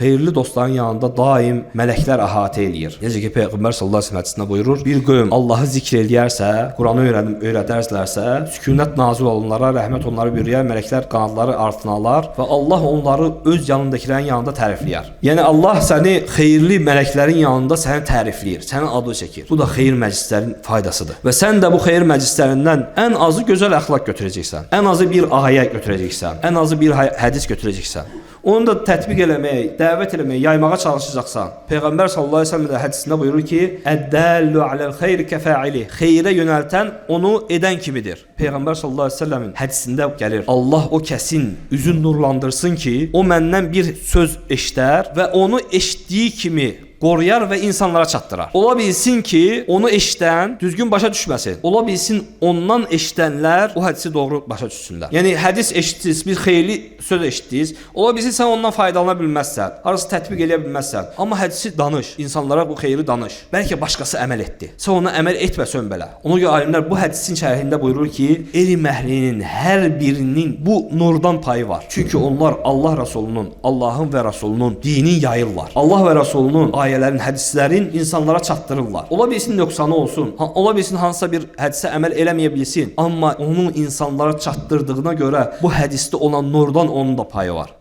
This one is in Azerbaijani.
Xeyirli dostların yanında daim mələklər əhatə eləyir. Necə ki Peyğəmbər sallallahu əleyhi və səlləm hədisində buyurur: "Bir qövm Allahı zikr eləyərsə, Quranı öyrənib öyrədərlərsə, sükunət nazil olanlara, rəhmət onları bürüyər, mələklər qanadları artına alar və Allah onları öz yanındakıların yanında tərifləyər." Yəni Allah səni xeyirli mələklərin yanında səni tərifləyir, sənin adını çəkir. Bu da xeyir məclislərin faydasıdır. Və sən də bu xeyir məclislərindən ən azı gözəl əxlaq götürəcəksən. Ən azı bir ayə götürəcəksən. Ən azı bir hədis götürəcəksən. Onu da tətbiq eləməyə, dəvət eləməyə, yaymağa çalışacaqsan. Peyğəmbər sallallahu əleyhi və səlləm də hədisində buyurur ki: "Əd-dallu aləl xeyri kəfa'ili." Xeyrə yönəltən onu edən kimidir. Peyğəmbər sallallahu əleyhi və səlləmin hədisində gəlir: Allah o kəsin üzün nurlandırsın ki, o məndən bir söz eşidər və onu eşitdiyi kimi qoruyar və insanlara çatdırar. Ola bilsin ki, onu eşidən düzgün başa düşməsin. Ola bilsin ondan eşidənlər o hədisi doğru başa düşsünlər. Yəni hədis eşitdiniz, bir xeyirli söz eşitdiniz. Ola bilsin sən ondan faydalana bilməzsən, harasa tətbiq eləyə bilməzsən. Amma hədisi danış, insanlara bu xeyri danış. Bəlkə başqası əməl etdi. Sən ona əməl etməsən belə. Ona görə alimlər bu hədisin şərhində buyurur ki, elm əhlinin hər birinin bu nurdan payı var. Çünki onlar Allah Rəsulunun, Allahın və Rəsulunun dinini yayırlar. Allah və Rəsulunun ayələrin, hədislərin insanlara çatdırırlar. Ola bilsin nöqsanı olsun, ha, ola bilsin hansısa bir hədisə əməl eləməyə bilsin, amma onun insanlara çatdırdığına görə bu hədisdə olan nurdan onun da payı var.